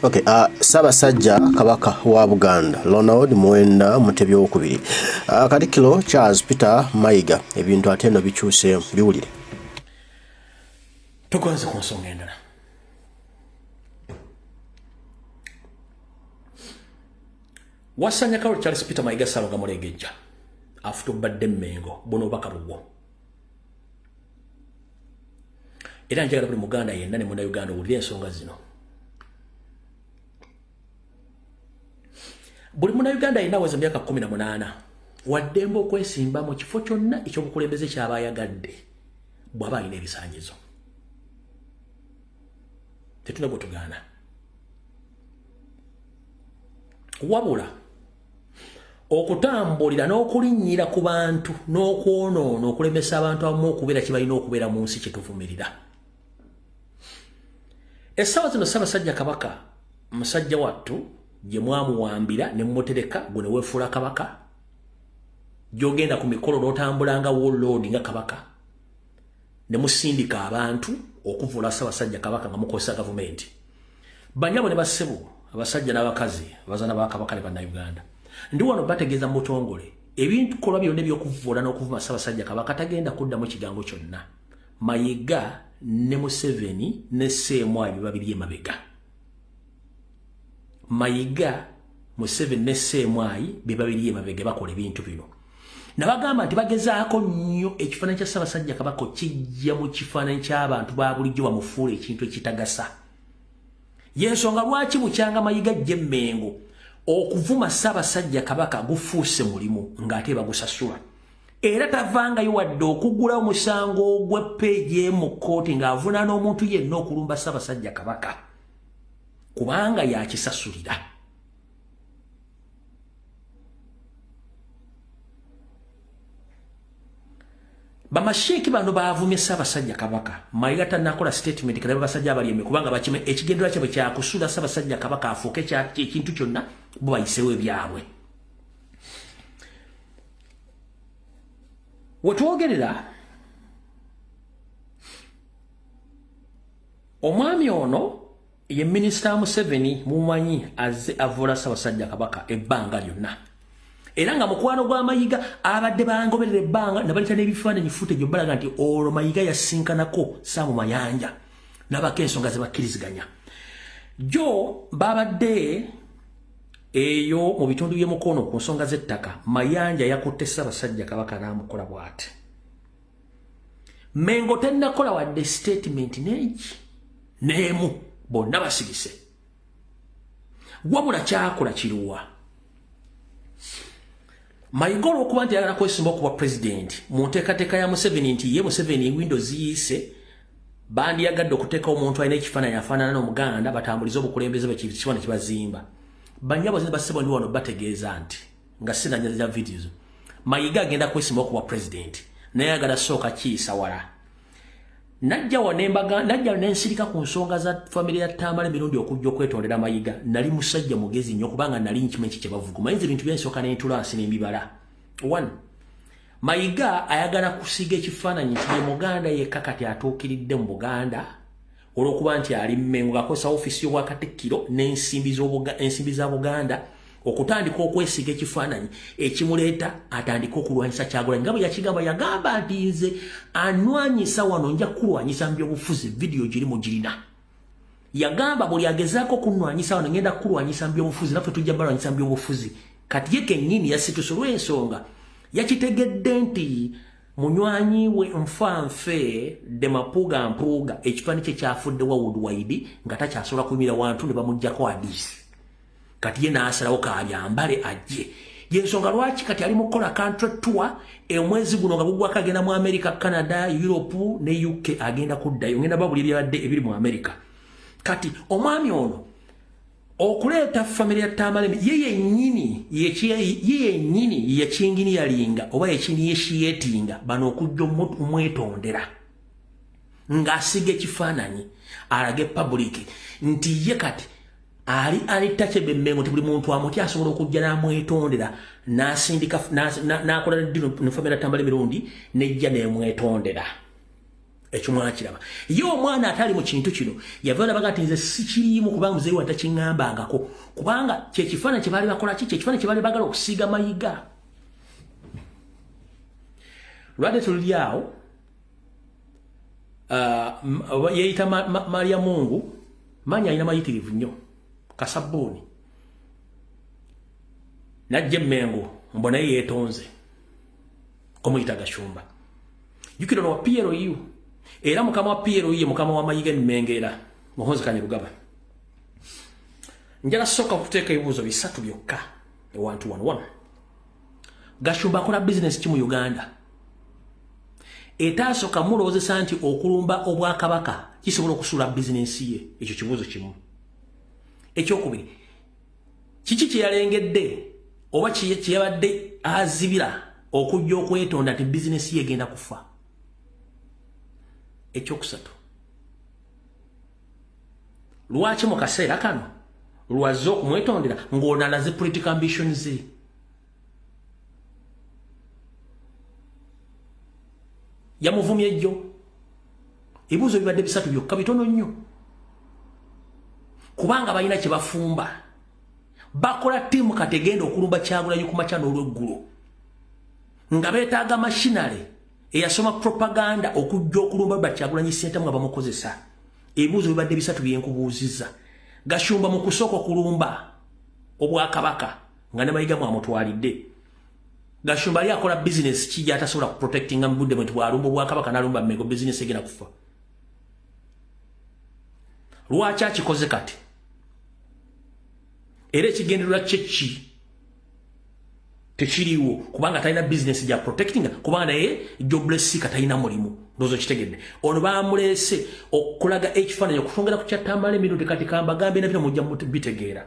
Okay, Ssaabasajja Kabaka wa Buganda Ronald Muwenda Mutebi owokubiri, Katikkiro Charles Peter Mayiga, ebintu ate eno bikyuseemu, biwulire. Tugonze ku nsonga endala. Wasanya Karol Charles Peter Mayiga Ssaalongo Mulegejja afutubbadde Mmengo, buno obubaka bubwo. Era njagala buli Muganda yenna ne Munnayuganda owulire ensonga zino. Buli Munnayuganda yenna aweza emyaka 18 waddembe okwesimba mu kifo kyonna eky'obukulembeze ky'aba ayagadde bw'aba alina ebisaanyizo. Tetulina gwe tugaana. Wabula okutambulira n'okulinnyira ku bantu n'okwonoona okulemesa abantu abamu okubeera kye balina okubeera mu nsi kyetuvumirira. Essaawa zino Ssaabasajja Kabaka musajja wattu gye mwamuwambira ne mumutereka gwe ne weefuula kabaka, gy'ogenda ku mikolo n'otambula nga warlord nga kabaka, ne musindika abantu okuvula Ssaabasajja Kabaka nga mukozesa gavumenti. Banyabo ne bassebo, abasajja n'abakazi, abazaana ba Kabaka ne Bannayuganda, ndi wano bategeeza mu butongole ebintukolwa byonna eby'okuvvoola n'okuvuma Ssaabasajja Kabaka tagenda kuddamu kigambo kyonna. Mayiga ne Museveni ne Sseemwayi biba biri emabega. Mayiga, Museveni ne Sseemwayi be babiri emabega bakola ebintu bino. Nabagamba nti bagezaako nnyo ekifaananyi kya Ssaabasajja Kabaka okijja mu kifaananyi ky'abantu ba bulijjo bamufuula ekintu ekitagasa. Y'ensonga lwaki bukyanga Mayiga ajja e Mmengo okuvuma Ssaabasajja Kabaka gufuuse mulimu ng'ate bagusasula. Era tavangayo wadde okugula omusango ogw'eppeegi mu kkooti ng'avunaana omuntu yenna okulumba Ssaabasajja Kabaka kubanga yakisasulira. Bamasheeki bano baavumye Ssaabasajja Kabaka. Mayiga tannakola sitatimenti kalabe basajja abali eme kubanga bakime ekigendererwa kyabwe kyakusuula Ssaabasajja Kabaka afuuke ekintu kyonna bo bayiseewo ebyabwe. Wetwogerera omwami ono ye minisita Museveni mumanyi azze avvoola Ssaabasajja Kabaka ebbanga lyonna era nga mukwano gwa Mayiga abadde bangoberera ebbanga nabaleta n'ebifaananyi footage obalaga nti olwo Mayiga yasinkanako Sam Mayanja nabako ensonga ze bakkiriziganya. Jo babadde eyo mu bitundu by'e Mukono ku nsonga z'ettaka, Mayanja yakutte Ssaabasajja Kabaka n'amukola bw'ati. Mengo tennakola wadde sitatimenti n'egi n'emu, bonna basirise. Wabula kyakola kiruwa? Mayiga olw'okuba nti ayagala kwesimba okuba pulezidenti mu nteekateeka ya Museveni nti ye Museveni windo ziyiise bandiyagadde okuteekawo omuntu alina ekifaananyi afaanana n'Omuganda batambulize obukulembeze bwe kifaananyi kibazimba. Bannyabo ne bassebo ndi wano bategeeza nti nga sinanyaza videos Mayiga agenda kwesimba okuba pulezidenti naye ayagala sooka kiyisa wala. Najja wa nembaga najja nensirika ku nsonga za family ya Tamale mirundi okujja okwetondera Mayiga. Nali musajja mugezi nnyo kubanga nali nkimanyi kye bavuga. Mayinza ebintu byensooka nentula nsi nembibala. One, Mayiga ayagala kusiiga ekifaananyi nti ye Muganda yekka kati atuukiridde mu Buganda olw'okuba nti ali Mmengo ng'akozesa ofiisi y'Obwakatikkiro n'ensimbi za Buganda okutandika okwesiiga ekifaananyi ekimuleeta atandike okulwanyisa Kyagulanyi nga bwe yakigamba. Yagamba nti nze anwanyisa wano nja kukulwanyisa mu byobufuzi, vidiyo giri mugirina. Yagamba buli agezaako okunwanyisa wano ngenda kukulwanyisa mu byobufuzi, naffe tujja balwanyisa mu byobufuzi. Kati ye kennyini yasituse olw'ensonga yakitegedde nti munywanyi we nfa nfe de Mapuuga Mpuuga ekifaananyi kye kyafudde wa Woodwide nga takyasobola kuyimira wantu ne bamuggyako adiisi. Kati ye n'asalawo kabyambale ajje. Yensonga lwaki kati ali mu kukola country tour emwezi guno nga gugwako agenda mu America, Canada, Europe ne UK agenda kuddayo. Ngenda babuli ebyabadde ebiri mu America. Kati omwami ono okuleeta family ya Tamale ye yennyini ye yennyini yakinginiyalinga oba yakiniyeshiyetinga bano okujja omwetondera ng'asiga ekifaananyi alage public nti ye kati ali alitachebe Mmengo nti buli muntu amutya asobola okujja n'amwetondera n'asindika n'akola ne family ya Tamale mirundi nejja n'emwetondera. Ekyo mwakiraba. Ye omwana atali mu kintu kino yava nabaga nti nze sikiriimu kubanga muzeeyi wange takiŋŋambangako, kubanga kyekifaananyi kye baali bakola ki, kyekifaananyi kye baali baagala okusiiga Mayiga. Lwadde tuli awo, yeeyita Maria Mungu, maanyi alina mayitirivu nnyo, kasabbuuni najja emmengo mbo naye yeetonze omuyita Gashumba. Jjukira ono wa PLU, era mukama wa PLU ye mukama wa Mayiga emmengo, era Muhoozi Kainerugaba. Njala sooka okuteeka ebibuuzo bisatu byokka ewantu wano. Wano Gashumba akola bizinesi ki mu Uganda etaasooka mulowoozesa nti okulumba obwakabaka kisobola okusuula bizinensi ye? Ekyo kibuuzo kimu. Ekyokubiri, kiki kye yalengedde oba kye yabadde azibira okujja okwetonda nti bizinensi ye egenda kufa? Ekyokusatu, lwaki mu kaseera kano lwazze okumwetondera ng'ono alaze political ambitions ze? Yamuvumye ejjo. Ebibuuzo bibadde bisatu byokka, bitono nnyo, kubanga balina kye bafumba. Bakola ttiimu kati egenda okulumba Kyagulanyi ku makya n'olweggulo, nga beetaaga machinery eyasoma propaganda okujja okulumba ba Kyagulanyi Ssentamu nga bamukozesa. Ebibuuzo bibadde bisatu byenkubuuzizza. Gashumba mu kusooka okulumba obwakabaka nga ne Mayiga mwamutwalidde, Gashumba ali akola bizinesi ki gy'atasobola kuprotectinga mu budde bwe nti bw'alumba obwakabaka n'alumba Mmengo bizinesi egenda kufa? Lwaki akikoze kati, era ekigendererwa kye ki? Tekiriiwo, kubanga talina bizinesi gya protectinga, kubanga naye jobless seeker, talina mulimu. Ndowooza okitegedde. Ono bamuleese okulaga ekifaananyi okutongera ku kyatamala emirundi. Kati kambagambe na bino mujja bitegeera,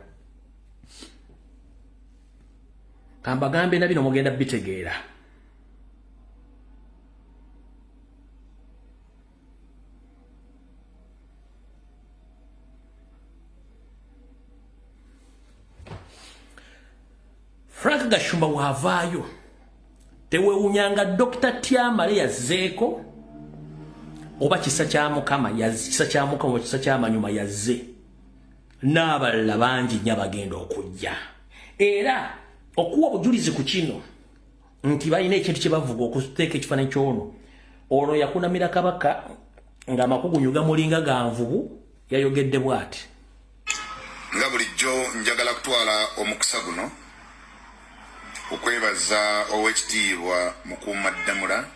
kambagambe na bino mugenda bitegeera. Frank Gashumba waavaayo, tewewunyanga Dr. Tiamale yazzeeko oba kisa kya Mukama, kisa kya Mukama oba kisa kyamanyuma yazze, n'abalala bangi nnyo abagenda okujja era okuwa obujulizi ku kino nti balina ekintu kye bavuga okuteeka ekifaananyi ky'ono. Ono yakunamira Kabaka ng'amakugunyu gamulinga ga nvubu. Yayogedde bw'ati: Nga bulijjo, njagala kutwala omukisa guno okwebaza Oweekitiibwa Mukuumaddamula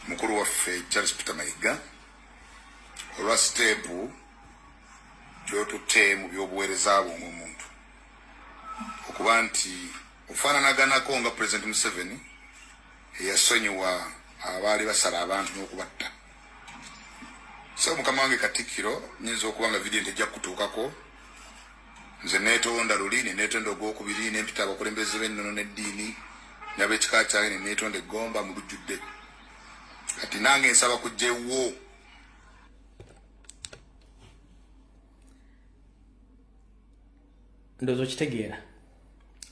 mukulu waffe Charles Peter Mayiga olwa step gy'otutte mu by'obuweereza bwo ng'omuntu, okuba nti ofaananaganako nga Pulezidenti Museveni eyasonyiwa abaali basala abantu n'okubatta. So mukama wange Katikkiro, nyinza okuba nga vidiyo ntejja kukutuukako. Nze neetonda luli, ne neetonda ogwokubiri, nempita abakulembeze b'ennono n'eddiini n'ab'ekika kyange, ne neetonda eggomba mu lujjudde. Kati nange nsaba kujja ewuwo. Ndowooza okitegeera.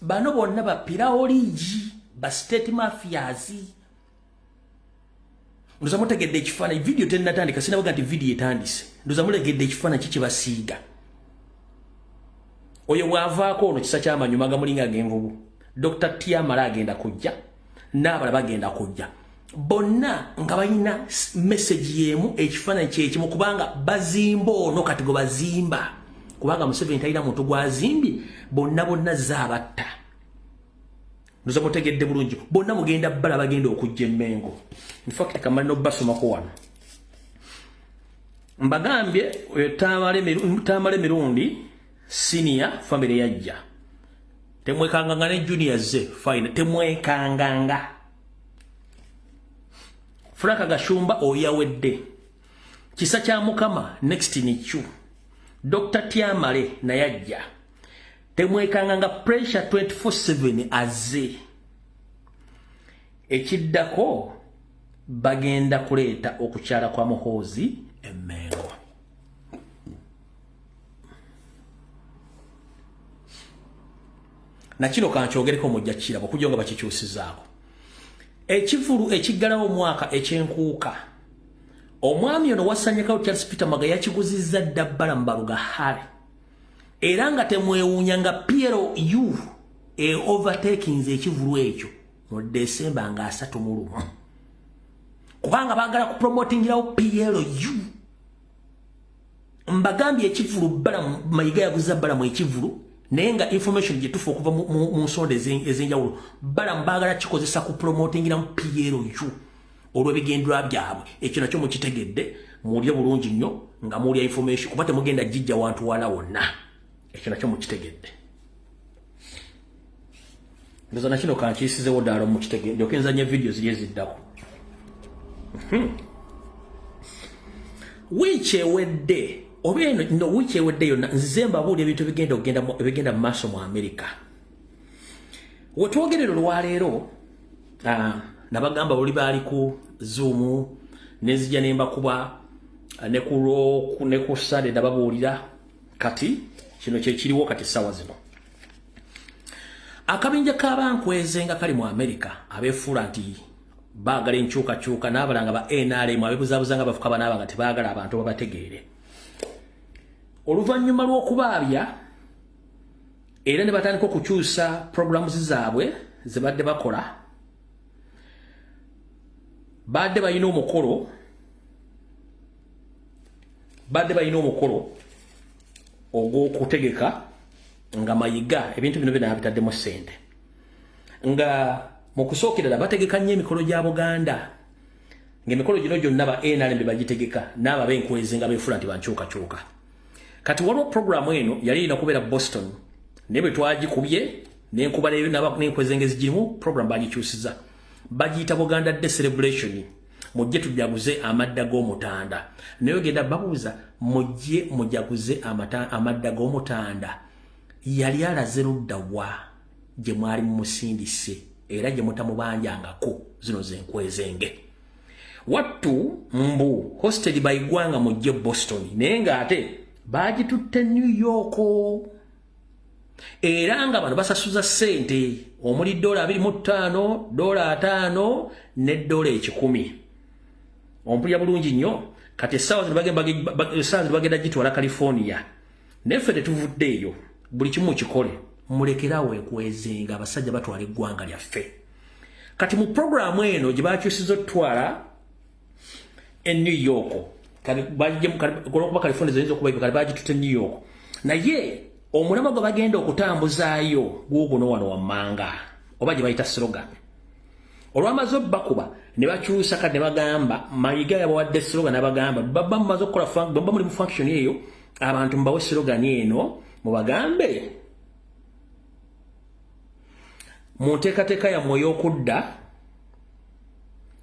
Bano bonna bapiraoliigi, ba state mafias. Ndoza mutegedde ekifaananyi. Vidiyo tennatandika, sinabaga nti vidiyo etandise. Ndoza mulegedde ekifaananyi kiki basiiga. Oyo bw'avaako, ono kisa kyamanyuma gamulinga ag'envubu, Dr. Tiamala agenda kujja n'abala bagenda kujja bonna nga balina message y'emu, ekifaananyi kyekimu, kubanga bazimba ono kati gwe bazimba, kubanga Museveni talina muntu gwazimbye, bonna bonna zaabatta. Ndoza mutegedde bulungi. Bonna mugenda bbala bagenda okujja emmengo. Infact kamali nobasomako wano, mbagambye oyo Tamale Mirundi senior family yajja, temwekanganga ne junior ze fine, temwekanganga. Frank Gashumba oyawedde kisa kya Mukama, next nikyu Dr. Tiamale naye ajja, temwekanganga. Pressure 24/7 azze. Ekiddako bagenda kuleeta okukyala kwa Muhoozi emmengo. Nakino kankyogereko, mujja kiraba okujja nga bakikyusizaako ekivulu ekiggalawo omwaka ekyenkuuka. Omwami ono wasanyakawo Charles Peter Mayiga yakiguzizza dda Balaam Barugahare, era nga temwewuunya nga PLU e overtakings ekivulu ekyo mu Desemba nga 31, kubanga baagala kupromotingirawo PLU. Mbagambye, ekivulu Balaam Mayiga yaguza Balaam ekivulu, naye nga information gye tufa okuva mu nsonda ez'enjawulo, Balaam baagala kikozesa ku promotingiramu PLU olw'ebigendwa byabwe. Ekyo nakyo mukitegedde, muwulye bulungi nnyo nga muwulya information, kuba temugenda gijja wantu wala wonna. Ekyo nakyo mukitegedde. Ndoza nakino kankiyisizewo ddala mukitegedde. Okenzanya vidiyo ziri eziddako. Wiiki ewedde oba eno no wiiki ewedde yonna, nzize mbabuulira ebintu ebigenda okugenda ebigenda mu maaso mu Amerika. Wetwogerera olwaleero, nabagamba buli baali ku Zoom, nenzija nembakuba ne ku ne ku Sande nababuulira. Kati kino kyekiriwo kati essaawa zino, akabinja k'abankweze nga kali mu Amerika abeefuula nti baagala enkyukakyuka, n'abalanga ba NRM abeebuzaabuza nga bafuka banaaba nga tebaagala abantu babategeere, oluvannyuma lw'okubaabya era ne batandika okukyusa programs zaabwe ze badde bakola. Badde balina omukolo ogw'okutegeka nga Mayiga ebintu bino byonna bitaddemu ssente, nga mu kusookerera bategeka nnyo emikolo gya Buganda, ng'emikolo gino gyonna ba NRM be bagitegeka n'abo ab'enkwezi nga beefuula nti bankyukakyuka. Kati waliwo programu eno yali erina kubeera Boston, naye bwe twagikubye n'enkuba n'enkwezi engezi girimu, program bagikyusiza, bagiyita Buganda Day Celebration, mujje tujaguze amadda g'Omutanda. Naye ogenda babuuza, mujje mujaguze amadda g'Omutanda, yali alaze ludda wa gye mwali mumusindise era gye mutamubanjangako? Zino zenkwezenge wattu mbu hosted by Gwanga Mujje Boston, naye ng'ate bagitutte New York, era nga bano basasuza ssente omuli $25, $50 ne $100. Ompulira bulungi nnyo? Kati essaawa zino bagenda gitwala California, naye ffe tetuvuddeeyo. Buli kimu kikole, mulekerawo ekwezenga. Abasajja batwala eggwanga lyaffe. Kati mu programu eno gye bakyusiza otutwala e New York, olwokuba California ziyinza okuba, kati bagitutte New York, naye omulamwa gwe bagenda okutambuzaayo guuguno wano wammanga, oba gye bayita slogan. Olwamaze obbakuba ne bakyusa, kati ne bagamba Mayiga yabawadde slogan, abagamba baba mumaze okukola, baba muli mu function eyo, abantu mubawe slogan eno, mubagambe mu nteekateeka yammwe ey'okudda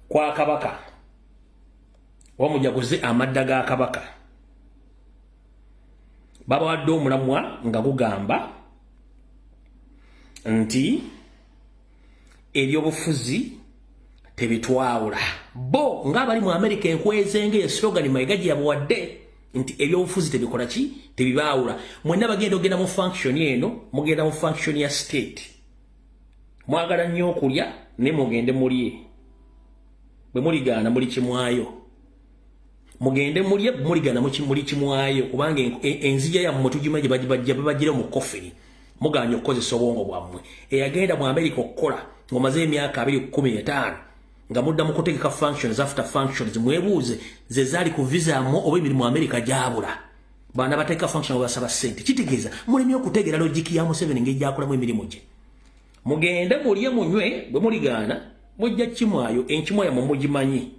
kwa Kabaka, oba mujaguze amadda ga Kabaka. Babawadde omulamwa nga gugamba nti ebyobufuzi tebitwawula. Bo ng'abali mu Amerika, enkwezenge ye slogan Mayiga gye yabawadde nti ebyobufuzi tebikola ki? Tebibaawula. Mwenna bagenda ogenda mu function eno, mugenda mu function ya state, mwagala nnyo okulya, naye mugende mulye. Bwe muligaana muli kimwayo. Mugende mulye, muligaana muli kimwayo, kubanga enzija yammwe tugimanyi, gye bajja babagira mu coffin. Muganye okukozesa obwongo bwammwe. Eyagenda mu Amerika okukola ng'omaze emyaka 215 nga mudda mu kutegeka functions after functions, mwebuuze ze zaali ku visa mu oba emirimu Amerika gyabula. Bana bateeka function basaba ssente, kitegeeza mulemye okutegeera logic ya Museveni ng'ejjakolamu emirimu gye. Mugende mulye munywe, bwe muligaana mujja kimwayo. Enkimwa yammwe mugimanyi.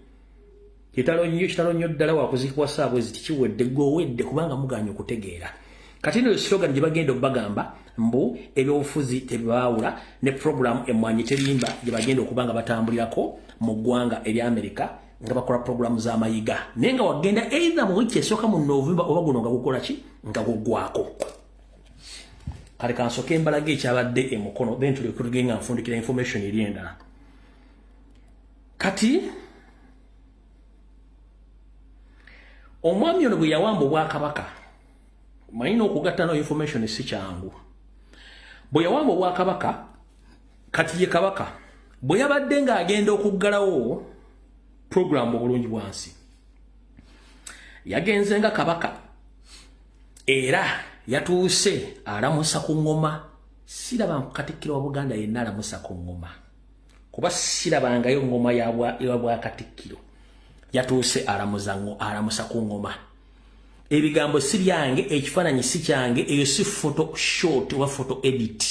Kitalo nnyo, kitalo nnyo ddala. Wakuziikibwa saabwe ziti kiwedde, gwowedde, kubanga muganye okutegeera. Kati ino slogan gye bagenda obbagamba mbu ebyobufuzi tebibaawula, ne program Emmwanyi Terimba gye bagenda okuba nga batambulirako mu ggwanga erya Amerika nga bakola programu z'Amayiga, naye nga wagenda either mu wiiki esooka mu November oba guno nga gukola ki, nga guggwako. Kale kansooke embalaga ekyabadde emukono, then tuleke tugende nga nfundikira information eri endala. Kati omwami ono bwe yawamba obwakabaka, manyi n'okugatta no information si kyangu, bwe yawamba obwakabaka, kati ye kabaka, bwe yabadde ng'agenda okuggalawo program obulungi bwansi. Yagenze nga kabaka era yatuuse alamusa ku ngoma. Siraba Katikkiro wa Buganda yenna alamusa ku ngoma, kuba sirabangayo ngoma ya bwa Katikkiro. Yatuuse alamusa ku ngoma. Ebigambo si byange, ekifaananyi si kyange, eyo si photo shot oba photo edit.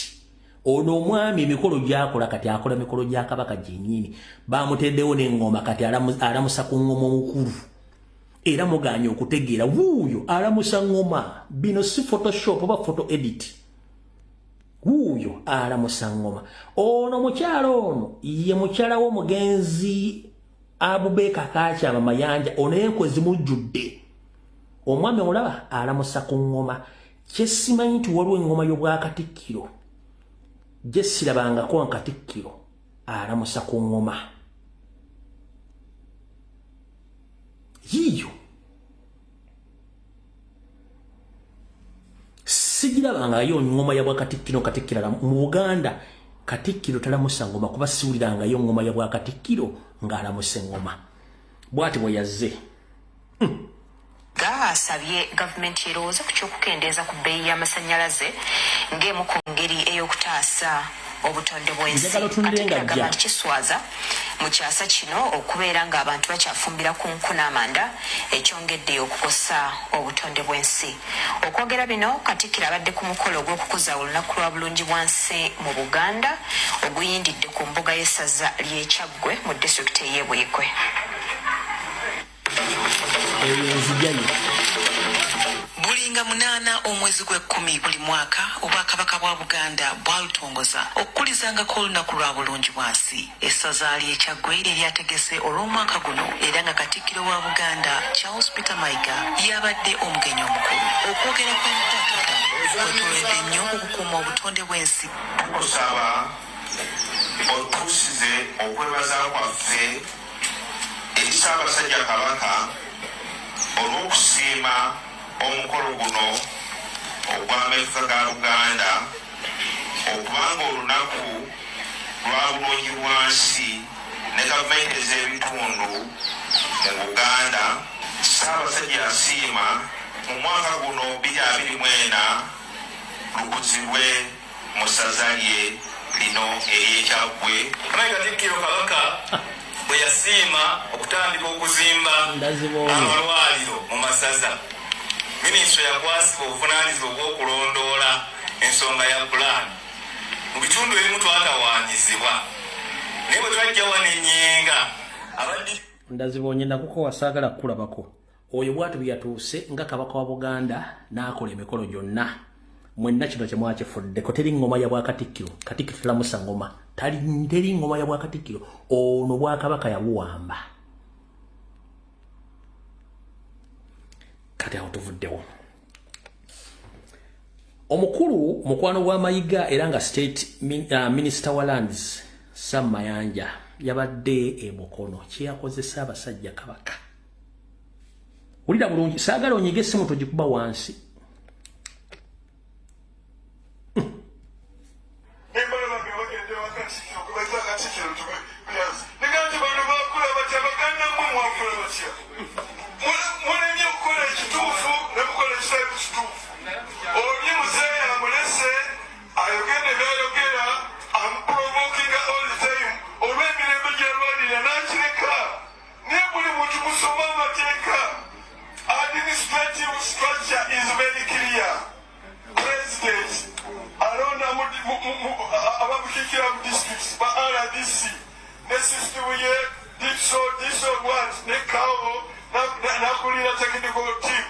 Ono omwami emikolo gyakola kati akola mikolo gya kabaka gyennyini. Bamuteddewo n'engoma, kati alamusa ku ngoma omukulu, era muganye okutegeera wuuyo alamusa ngoma. Bino si photoshop oba photo edit, wuuyo alamusa ngoma. Ono mukyalo, ono ye mukyala w'omugenzi Abubeeka Kakyama Mayanja. Ono enkwe zimujjudde. Omwami olaba alamusa ku ngoma. Kyesimanyi nti waliwo engoma y'obwakatikkiro gye sirabangako nkatikkiro alamusa ku ngoma. Yiiyo sigirabangayo ngoma ya bwakatikkiro. Katikkiro mu Buganda, katikkiro talamusa ngoma, kuba siwulirangayo ngoma ya bwakatikkiro ng'alamusa engoma. Bw'ati bwe yazze. Asabye gavumenti erowooze ku ky'okukendeeza ku bbeeyi y'amasannyalaze ng'emu ku ngeri ey'okutaasa obutonde bw'ensi. Njagala otunule Katikkiro nga agamba jja. nti kiswaza mu kyasa kino okubeera ng'abantu bakyafumbira ku nku n'amanda, ekyongedde okukosa obutonde bw'ensi. Okwogera bino, Katikkiro abadde ku mukolo ogw'okukuza olunaku lwa bulungi bwa nsi mu Buganda oguyindidde ku mbuga y'essaza ly'e Kyaggwe mu disitulikiti ey'e Buikwe. Eyo nzijayo. Bulinga 8 omwezi gw'ekkumi buli mwaka, Obwakabaka bwa Buganda bwalutongoza okukulizangako olunaku lwa bulungi bwansi. Essaza ly'e Kyaggwe lye lyategese olw'omwaka guno, era nga Katikkiro wa Buganda Charles Peter Mayiga y'abadde omugenyi omukulu. Okwogera kw'ebikwatagano kwetoolodde nnyo ku kukuuma obutonde bw'ensi. Tukusaba otuusize okwebaza kwaffe eri Ssaabasajja Kabaka olw'okusiima omukolo guno ogw'amefuka ga Buganda okubanga olunaku lwa bulungi bwansi ne gavumenti ez'ebitundu mu Buganda. Ssaabasajja yasiima mu mwaka guno 2024 lukuzibwe mu ssaza lye lino ery'e Kyaggwe. Mayi Katikkiro, Kabaka bwe yasiima okutandika okuzimba Ndazibonye. amalwaliro mu masaza, minisitule yakwasibwa obuvunaanyizibwa obw'okulondoola ensonga ya pulaani. Mu bitundu ebimu twatawaanyizibwa, naye bwe twajja wano enyenga abaddi Ndazibonye, nakukowa, saagala kukulabako. Oyo bwatu bwe yatuuse nga kabaka wa Buganda n'akola emikolo gyonna. Mwenna kino kyemwakifuddeko, teri ngoma ya bwakatikkiro. Katikkiro telamusa ngoma. Teri ngoma ya bwakatikkiro. Ono bwakabaka yabuwamba. Kati awo tuvuddewo. Omukulu mukwano gwa Mayiga era nga state minister wa lands Sam Mayanja yabadde e Mukono. Kyeyakozesa abasajja kabaka, wulira bulungi, saagala onyige essimu togikuba wansi. Nembalaba nga bagenda ewa Katikkiro kubaza Katikkiro nega nti bano bakula batya? Baganda mmwe mwakula batya? Mulemye okukola ekituufu ne mukola ekitali kituufu. Oli muzeeyi amulese ayogedde byayogera, amuprovokinga all the time olw'emirembe gyalwanira n'akireka. Naye buli muntu musoma amateeka. Administrative structure is very clear. President alonda abamukiikira mu districts, ba RDC, ne system ye DISO, DISO what ne CAO, nakulira technical team.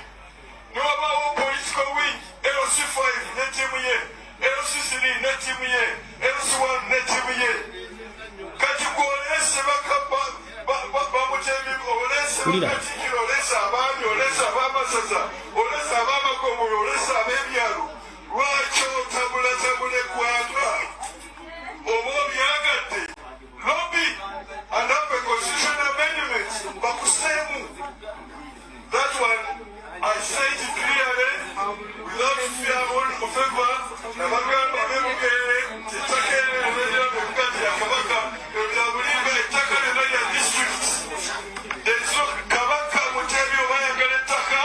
Niwabawo political wing, LC5 ne tiimu ye, LC3 ne tiimu ye, LC1 ne tiimu ye. Kati gwolese bamutebi, olese Wulira. bakatikkiro, olese abaami, olese ab'amasaza, olese ab'amagombolola, olese ab'ebyalo. Lwaki otabulatabula eggwanga? Oba obyagadde, lobby and have a constitutional amendment bakuseemu. That one I say it clearly without fear or favor. Nabagamba ab'ebugerere nti ettaka eryo lyonna ebuga nti ya Kabaka, ebya bulimba. Ettaka lyonna lya district. There is no Kabaka Mutebi oba ayagala ettaka.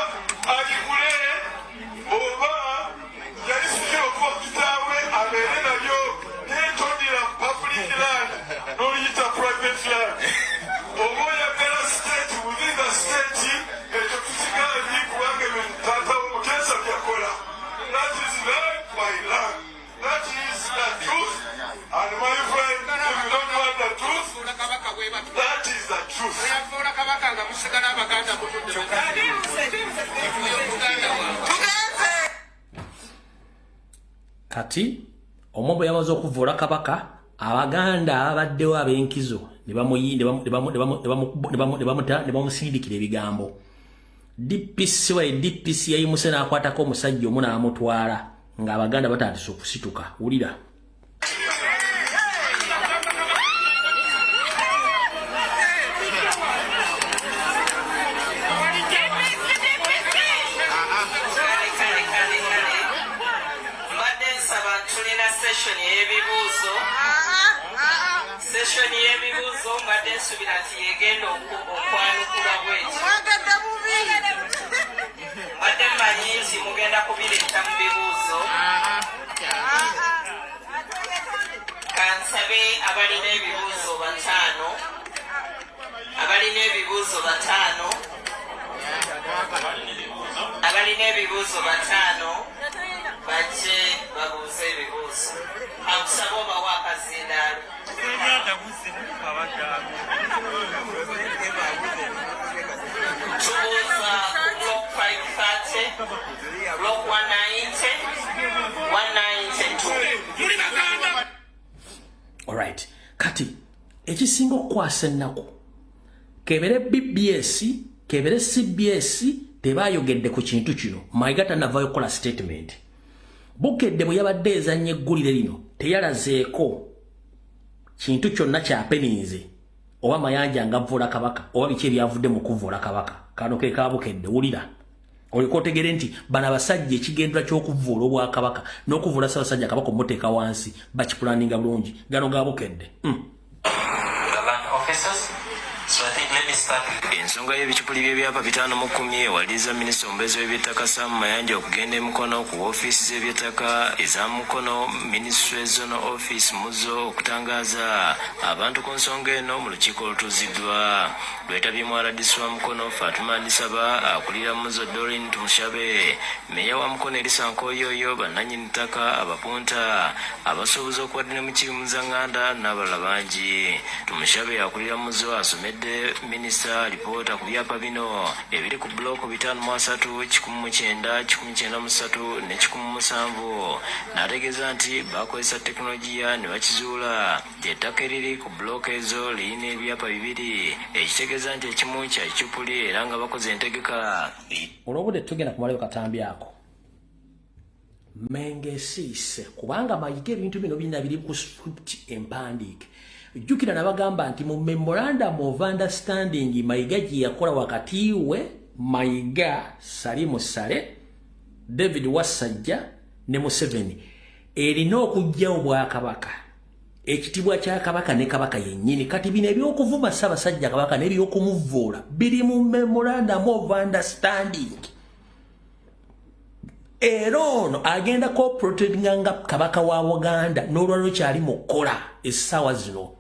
Kati omwo bwe yamaze okuvvoola Kabaka, Abaganda ababaddewo ab'enkizo ne bamusindikira ebigambo. DPC wa DPC yayimuse n'akwatako omusajja omu n'amutwala, ng'Abaganda batandise okusituka. Wulira. Mbadde nsaba, tulina session y'ebibuuzo. Session y'ebibuuzo mbadde nsuubira nti yegenda okwanukulwa bweti. Mbadde mmanyi nti mugenda kubireeta mu bibuuzo. Kansabe abalina ebibuuzo bataano, abalina ebibuuzo bataano, abalina ebibuuzo bataano bajje babuuze ebibuuzo. Kankusaba obawo akazindaalo. Tubuuza ku block 530, block 190, 192. Alright, kati ekisinga okukwasa ennaku, kebere BBS, kebere CBS, tebayogedde ku kintu kino. Mayiga tanavayo kukola statement. Bukedde bwe yabadde ezannya eggulire lino, teyalazeeko kintu kyonna kyapeninze oba Mayanja nga avvoola Kabaka oba biki ebyavudde mu kuvvoola Kabaka. Kano ke kabukedde. Wulira oliko otegere nti bano abasajja ekigendera ky'okuvvoola obwakabaka n'okuvvoola Ssaabasajja Kabaka omuteeka wansi bakipulaninga bulungi. Gano ga Bukedde. The land officers. So I think let me start with Ensonga y'ebicupuli by'ebyapa 510 ewaliriza minisita omubeezi w'ebyettaka Sam Mayanja okugenda e Mukono ku woofiisi z'ebyettaka eza Mukono Ministry Zonal Office muzo okutangaaza abantu ku nsonga eno. Mu lukiiko olutuuziddwa lwetabyemu RDC wa Mukono Fatuma Ndisaba, akulira Muzo Dorin Tumushabe, meeya wa Mukono Erisa Nkoyoyo, bannannyini ttaka, abapunta, abasuubuzi okubadde ne Mukiibi Muzaŋŋanda n'abalala bangi. Tumushabe akulira Muzo asomedde minisita alipoota ku byapa bino ebiri ku buloko 530, 190, 193 ne 107, n'ategeeza nti bakozesa tekinologiya ne bakizuula nti ettaka eriri ku buloko ezo lirina ebyapa bibiri, ekitegeeza nti ekimu kya kicupuli era nga bakoze entegeka. Olw'obudde tugenda kumalayo katambi ako. Mengo esiise kubanga Mayiga ebintu bino bina biri ku script empandiike. Jjukira nabagamba nti mu memorandum of understanding Mayiga gye yakola wakati we Mayiga, Salimu Sale, David Wassajja ne Museveni, erina okuggyawo bwakabaka, ekitiibwa kya Kabaka ne Kabaka yennyini. Kati bino ebyokuvuma Ssaabasajja Kabaka n'ebyokumuvvoola biri mu memorandum of understanding, era ono agenda cooperatinga nga Kabaka wa Buganda. N'olwaliro kyali mu kukola essaawa zino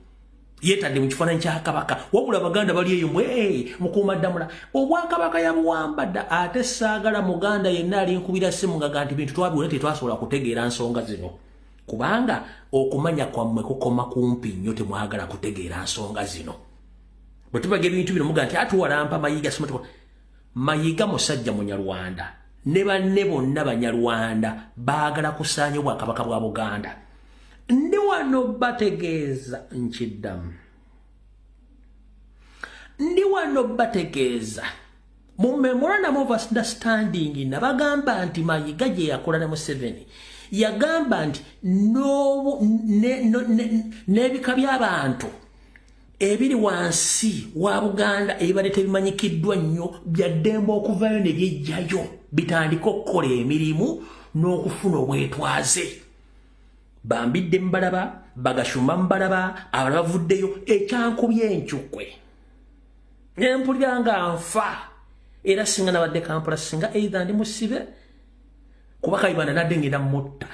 yeetadde mu kifaananyi kya Kabaka. Wabula Abaganda bali eyo mwe mukuuma ddamula, obwakabaka yabuwamba dda. Ate saagala Muganda yenna alinkubira simu ngaga nti bintu twabiwona, tetwasobola kutegeera nsonga zino, kubanga okumanya kwammwe kukoma kumpi nnyo, temwagala kutegeera nsonga zino. Bwe tubaga ebintu bino muga nti atuwalampa Mayiga. Mayiga musajja Munyarwanda ne banne bonna Banyarwanda, baagala kusaanya obwakabaka bwa Buganda. Ndi wano bategeeza, nkiddamu, ndi wano bategeeza mu memorandum of understanding nabagamba nti Mayiga gye yakola ne Museveni, yagamba nti n'ebika by'abantu ebiri wansi wa Buganda ebibadde tebimanyikiddwa nnyo byaddembe okuvayo ne byejjayo bitandike okukola emirimu n'okufuna obwetwaze. Bambidde mubalaba, Bagashumba mubalaba, abalala bavuddeyo. Ekyankubye encukwe nempulira nga nfa, era singa nabadde Kampala, singa either ndi musibe, kuba Kayibanda nadde ngenda mutta.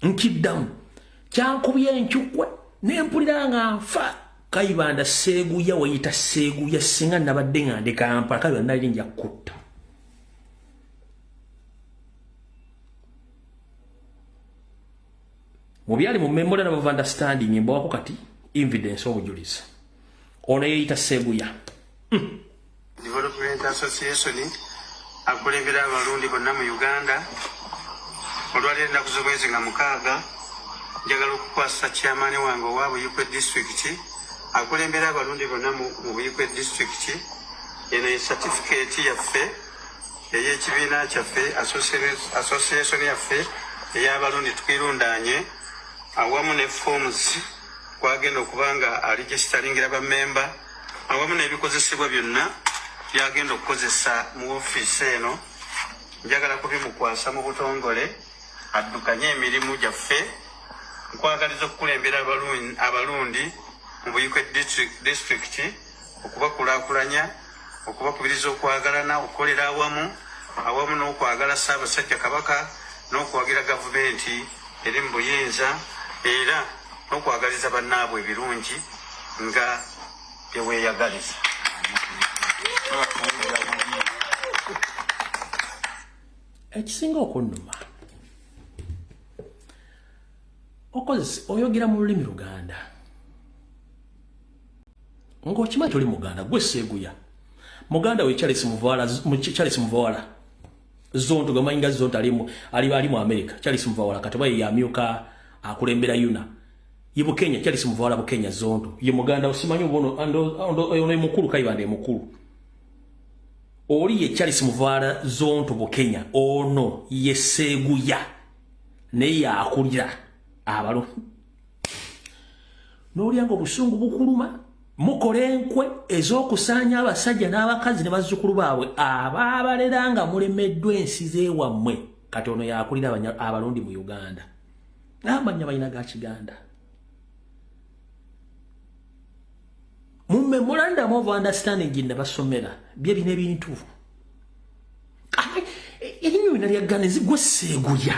Nkiddamu, kyankubye encukwe nempulira nga nfa. Kayibanda Seeguya, weyita Seeguya, singa nabadde nga ndi Kampala, Kayibanda nali nja kutta. Mu byali mu memorandum of understanding mbawako kati evidence, obujulizi. Ono yeyita Seeguya. Development Association. Akulembera Abalundi bonna mu Uganda. Olwaleero ennaku z'omwezi nga 6, njagala okukwasa chairman wange owa Buikwe disitulikiti, akulembera Abalundi bonna mu Buikwe disitulikiti. Eno ye satifikeeti yaffe ey'ekibiina kyaffe, association yaffe ey'Abalundi Twirundanye, awamu ne forms kwagenda okuba nga aregisteringira bammemba, awamu n'ebikozesebwa byonna byagenda okukozesa mu ofiisi eno. Njagala kubimukwasa mu butongole addukanye emirimu gyaffe. Nkwagaliza okukulembera Abalundi mu Buikwe disitulikiti, okubakulaakulanya, okubakubiriza okwagalana, okukolera awamu, awamu n'okwagala Ssaabasajja Kabaka n'okuwagira gavumenti eri mu buyinza, era n'okwagaliza bannaabwe ebirungi nga byeweeyagaliza. Ekisinga okunnuma, okozesa oyogera mu lulimi Luganda ng'okimanyi toli Muganda. Gwe Seeguya, muganda we Charles Muvawala, Charles Muvawala Zonto, gamanyi nga Zonto ali ali mu America. Charles Muvawala kati baye yamyuka akulembera Yuna ye Bukenya. Charles Muvawala Bukenya Zonto ye muganda, osimanyi obono ono mukulu Kayibanda mukulu oli ye Charles Muvawala Zonto Bukenya, ono ye Seeguya naye yakulira abalo n'olyanga obusungu bukuluma. Mukola enkwe ez'okusaanya abasajja n'abakazi ne bazzukulu baabwe abaabalera nga mulemeddwa ensi z'ewammwe. Kati ono yakulira Abalundi mu Uganda, n'amanya balina ga Kiganda. Mu memorandum of understanding gye nabasomera bye bino ebintu erinnya olina lya Gganda ezigwa Seeguya.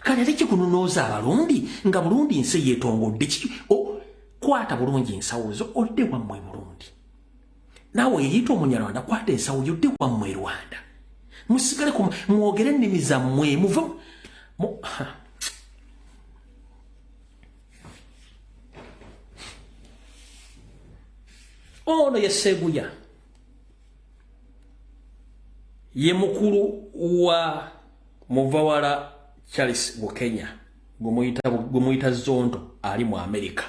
Kale ate kikunonooza Abalundi nga Burundi nsi yeetongodde. Kwata bulungi ensawo zo odde wammwe Burundi. Naawe yeyita Omunyarwanda, kwata ensawo yo odde wammwe Rwanda. Musigale mwogere ennimi zammwe, muve ono ye Seeguya, ye mukulu wa Muvawala Charles Bukenya gwemuyita Zonto ali mu Amerika.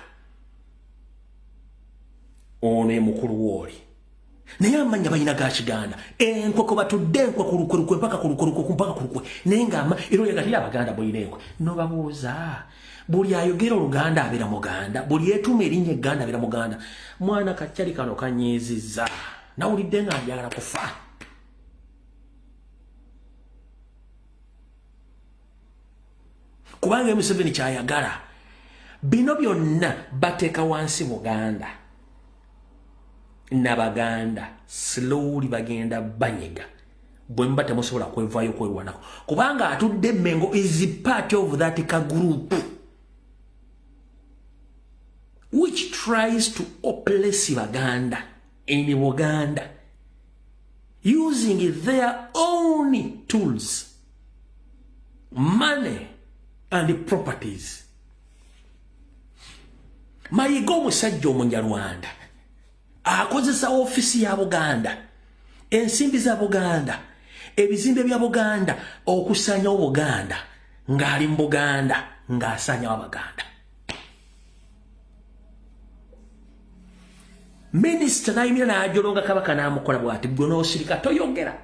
Ono ye mukulu wooli, naye amanya balina ga Kiganda. Enkwe kwe batudde, enkwe ku lukwe lukwe mpaka ku lukwe lukwe mpaka ku lukwe, naye nga era oyagatira Abaganda mulina enkwe. Nobabuuza, buli ayogera Oluganda abeera Muganda? Buli yetuuma erinnya Egganda abeera Muganda? Mwana kacyali kano kanyiizizza, nawulidde nga njagala kufa. Kubanga Museveni kyayagala bino byonna bateeka wansi Buganda nabaganda, slowly bagenda banyega bwe muba temusobola kwevaayo kwerwanako, kubanga atudde Mengo is part of that ka group which tries to oppress Baganda in Buganda using their own tools, money and properties. Mayiga omusajja Omunyarwanda akozesa ofiisi ya Buganda, ensimbi za Buganda, ebizimbe bya Buganda okusanyawo Buganda, ng'ali mu Buganda ng'asanyawo Abaganda. Minisita n'ayimira n'ajolonga Kabaka n'amukola bw'ati, gwe n'osirika toyogera.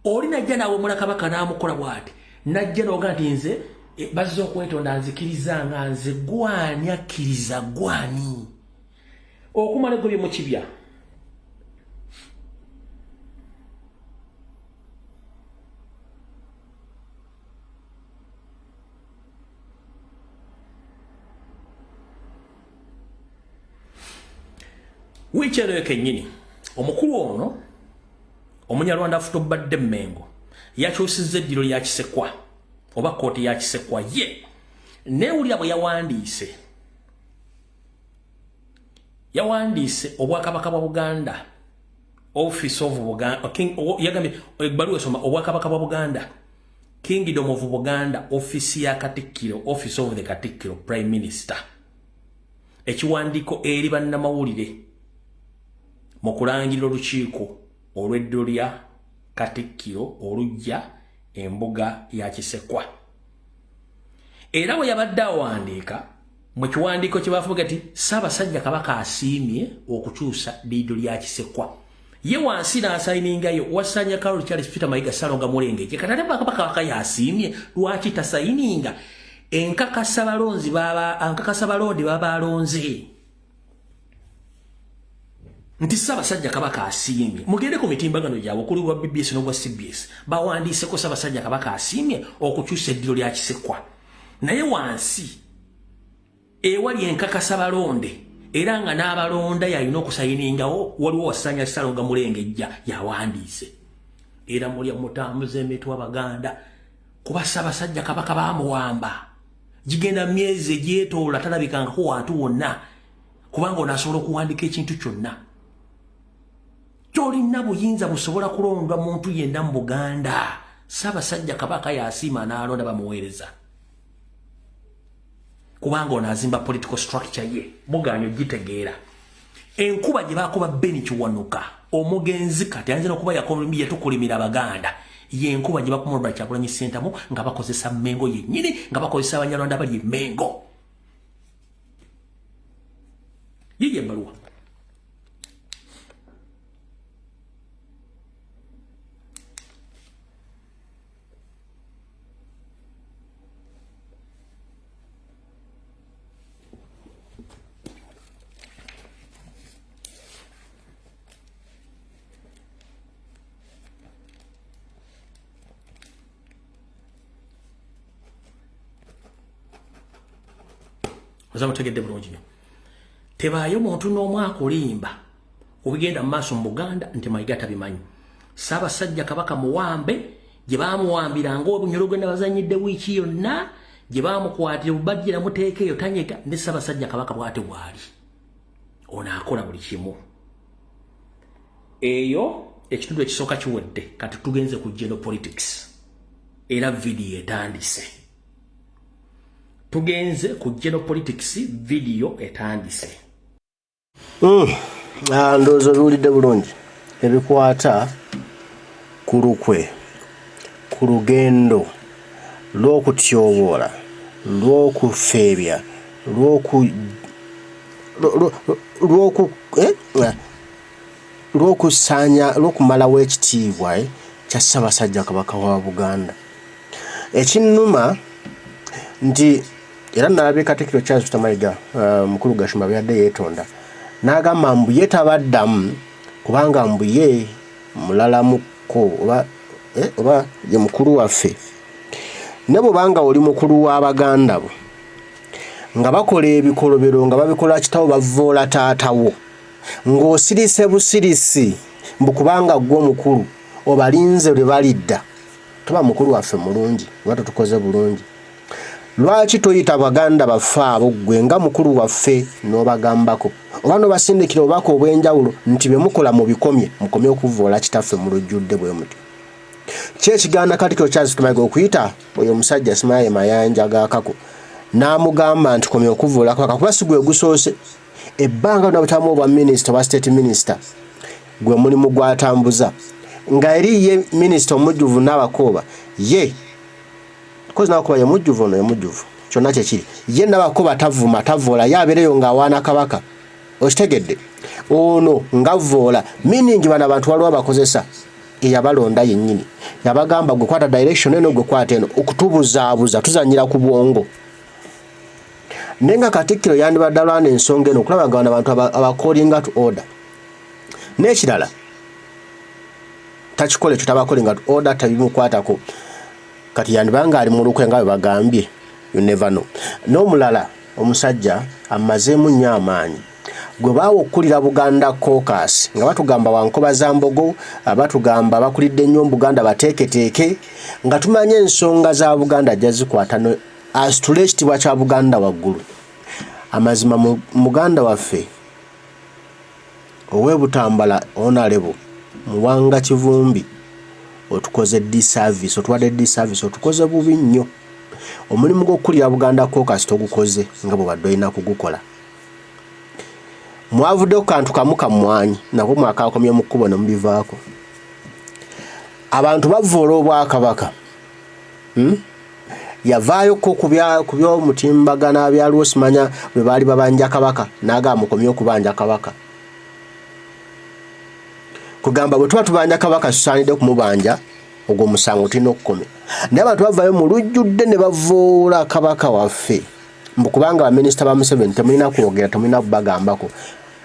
Oli najja n'awemula Kabaka n'amukola bw'ati, najja n'oga nti nze bazze okwetonda, nzikiriza nga nze gwani akkiriza gwani okumala egobye mu kibya. Wiiki eno kennyini omukulu ono Omunyarwanda afutobadde Mmengo yakyusizza eddiro lya Kisekwa oba kkooti ya Kisekwa. Ye neewulira bwe yawandiise Obwakabaka bwa Buganda, Office of Buganda King, yagambye ebbaluwa esoma Obwakabaka bwa Buganda, Kingdom of Buganda, Office ya Katikkiro, Office of the Katikkiro, Prime Minister, ekiwandiiko eri bannamawulire. Mu kulangirira olukiiko olw'eddiro lya Katikkiro oluggya embuga ya Kisekwa. Era bwe yabadde awandiika mu kiwandiiko kye bafuga nti Ssaabasajja Kabaka asiimye okukyusa ddiido lya Kisekwa. Ye wansi n'asayiningayo Wasanya Carol Charles Peter Mayiga Ssalonga Mulengejje. Kati ate Kabaka Kabaka yasiimye lwaki tasayininga enkakasa balonzi baba ankakasa balondi baba alonze nti Ssaabasajja Kabaka asiimye. Mugende ku mitimbagano gyabwe okuli gwa BBS n'ogwa CBS bawandiiseko Ssaabasajja Kabaka asiimye okukyusa eddiro lya Kisekwa, naye wansi ewali enkakasa balonde era nga n'abalonda yalina okusayiningawo waliwo Wasanya Ssalonga Mulengejja yawandiise. Era mulya mutambuza emitwe Abaganda kuba Ssaabasajja Kabaka baamuwamba gigenda myezi egyetoola talabikangako wantu wonna, kubanga ono asobola okuwandika ekintu kyonna. Tolina buyinza busobola kulondwa muntu yenna mu Buganda. Ssaabasajja Kabaka yasiima n'alonda bamuweereza, kubanga ono azimba political structure ye mugaanyi ogitegeera. Enkuba gye bakuba Ben Kiwanuka omugenzi kati ayinza n'okuba yatukulimira Abaganda, ye enkuba gye bakuba Robert Kyagulanyi Ssentamu nga bakozesa Mengo yennyini, nga bakozesa Abanyarwanda bali e Mengo. Yiye ebbaluwa. Oza mutegedde bulungi nnyo. Tebaayo muntu n'omu akulimba kubigenda mu maaso mu Buganda nti Mayiga tabimanyi. Ssaabasajja Kabaka muwambe, gye baamuwambira ng'obunyolo gwe nabazanyidde wiiki yonna, gye baamukwatira bubajjira muteeka eyo tanyega ne Ssaabasajja Kabaka bw'ate bw'ali. Ono akola buli kimu. Eyo ekitundu ekisooka kiwedde, kati tugenze ku general politics era vidiyo etandise. Tugenze ku general politics, vidiyo etandise. Ndowooza obiwulidde bulungi ebikwata ku lukwe, ku lugendo lw'okutyoboola, lw'okufeebya, lw'okusaanya, lw'okumalawo ekitiibwa kya Ssaabasajja Kabaka wa Buganda. Ekinnuma nti era nalabye Katikkiro Charles Peter Mayiga, Mukulu Gashumba bwe yadde yeetonda n'agamba mbu ye tabaddamu kubanga mbu ye mulalamukko oba ye mukulu waffe. Ne bw'obanga oli mukulu w'Abaganda bo nga bakola ebikolobero nga babikola kitawo bavvoola taatawo, ng'osirise busirisi mbu kubanga ggwe omukulu obalinze lwe balidda, toba mukulu waffe mulungi oba totukoze bulungi. Lwaki toyita baganda baffe abo ggwe nga mukulu waffe n'obagambako oba n'obasindikira obubaka obw'enjawulo nti bye mukola mubikomye, mukomye okuvvoola kitaffe mu lujjudde bwe mutyo? Ki ekigaana Katikkiro Charles Peter Mayiga okuyita oyo omusajja Simaye Mayanja Gaakako n'amugamba nti komya okuvvoola Kabaka, kuba si gwe gusoose ebbanga lyonna butamu obwa minisita oba state minister gwe mulimu gw'atambuza nga eri ye minisita omujjuvu Nabakooba ye kozi Nabakooba ye mujjuvu, ono ye mujjuvu, kyonna kyekiri ye Nabakooba tavuma tavoola, ye abeereyo ng'awaana Kabaka, okitegedde, ono ngavvoola, meaning bano abantu waliwo abakozesa eyabalonda yennyini yabagamba gwe kwata direction eno, gwe kwata eno, okutubuzaabuza, tuzanyira ku bwongo. Naye nga Katikkiro yandibadde alwana ensonga eno okulaba nga bano abantu abakolinga to order. N'ekirala takikola ekyo, tabakolinga to order, tabimukwatako. Kati yandibanga ali mu lukwe nga bwe bagambye, you never know. N'omulala omusajja amazeemu nnyo amaanyi gwe baawa okukulira Buganda Caucus, nga batugamba wankoba za mbogo, batugamba bakulidde nnyo mu Buganda, bateeketeeke nga tumanye ensonga za Buganda ajja zikwata asitule ekitiibwa kya Buganda waggulu. Amazima muganda waffe ow'e Butambala Honorable Muwanga Kivumbi, otukoze disservice, otuwadde disservice, otukoze bubi nnyo. Omulimu gw'okukulira Buganda Caucus togukoze nga bw'obadde olina kugukola. Mwavudde ku kantu kamu kammwanyi nako mwakakomye mu kkubo ne mubivaako. Abantu bavvoola Obwakabaka. Yavaayokko ku by'omutimbagano byaliwo simanya lwe baali babanja Kabaka n'agamba mukomye okubanja Kabaka. Kugamba bwe tuba tubanja Kabaka tusaanidde kumubanja ogwo omusango tulina okukomya. Naye abantu bavaayo mu lujjudde ne bavvoola Kabaka waffe. Mbu kubanga baminisita ba Museveni temulina kwogera, temulina kubagambako.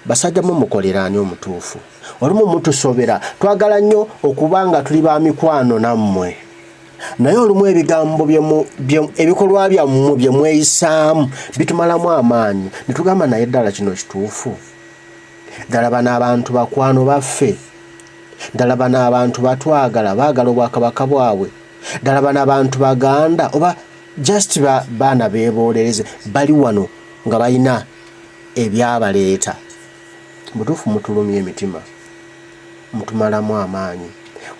Basajja mwe mukolera ani omutuufu? Olumu mutusobera, twagala nnyo okuba nga tuli ba mikwano nammwe. Naye olumu ebigambo ebikolwa byammwe bye mweyisaamu bitumalamu amaanyi ne tugamba naye ddala kino kituufu? Ddala bano abantu bakwano baffe? Ddala bano abantu batwagala, baagala obwakabaka bwabwe? Ddala bano abantu Baganda oba just baana beeboolereze bali wano nga balina ebyabaleeta? Butuufu mutulumya emitima, mutumalamu amaanyi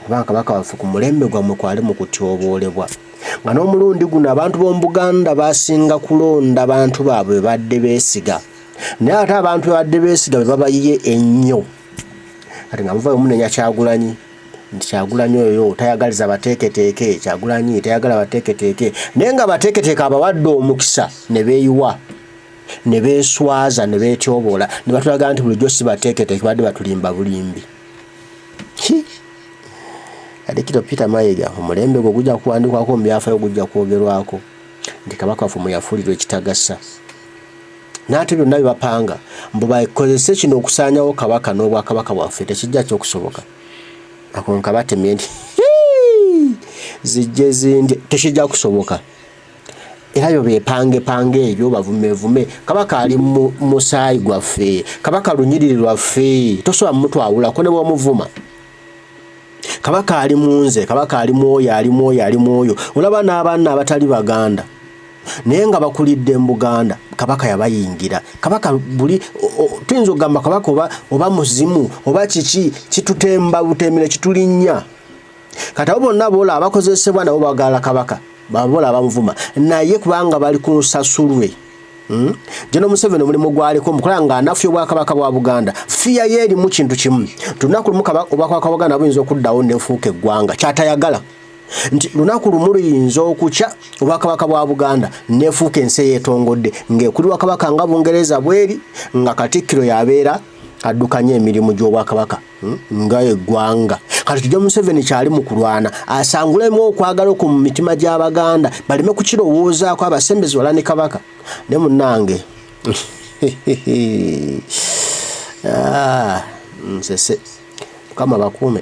kubanga Kabaka waffe ku mulembe gwammwe kwali mu kutyoboolebwa nga n'omulundi guno abantu b'omu Buganda basinga kulonda bantu baabwe be badde beesiga, naye ate abantu be badde beesiga be babayiye ennyo. Kati nga muvayo munenya Kyagulanyi nti Kyagulanyi oyo tayagaliza bateeketeeke, Kyagulanyi tayagala bateeketeeke, naye nga bateeketeeke abawadde omukisa ne beeyiwa ne beeswaza ne beetyoboola ne batulaga nti bulijjo si bateeketeeke, badde batulimba bulimbi. Katikkiro Peter Mayiga omulembe gwe gujja kuwandiikwako mu byafaayo, gujja kwogerwako nti Kabaka waffe mwe yafuulirwa ekitagasa. N'ate byonna bye bapanga mbu bakozese kino okusaanyawo Kabaka n'Obwakabaka bwaffe tekijja kyokusoboka. Ako nkabatemye nti zijje zindye, tekijja kusoboka. Era byo beepangepange ebyo bavumevume. Kabaka ali mu musaayi gwaffe, Kabaka lunyiriri lwaffe, tosobola mutwawulako ne bw'omuvuma. Kabaka ali mu nze, Kabaka ali mu oyo, ali mu oyo, ali mu oyo. Olaba n'abaana abatali Baganda naye nga bakulidde mu Buganda, Kabaka yabayingira. Kabaka buli tuyinza okugamba Kabaka oba muzimu oba kiki, kitutemba butemi ne kitulinnya. Kati abo bonna boola abakozesebwa nabo bagala Kabaka, babola abamuvuma naye kubanga bali ku nsasulwe. General Museveni omulimu gwaliko mukola nga anafuya obwakabaka bwa Buganda. Fiya ye erimu kintu kimu. Lunaku lumu obwakabaka bwa Buganda buyinza okuddawo nefuuka eggwanga kyatayagala. Nti lunaku lumu luyinza okukya obwakabaka bwa Buganda nefuuka ensi eyeetongodde ng'ekulirwa Kabaka nga Bungereza bweri, nga Katikkiro yabeera addukanya emirimu gy'obwakabaka nga eggwanga. Kati General Museveni kyali mu kulwana asangulemu okwagala okwo mu mitima gy'Abaganda baleme kukirowoozaako abasembezi wala ne Kabaka. Ne munnange nsese. Mukama bakuume.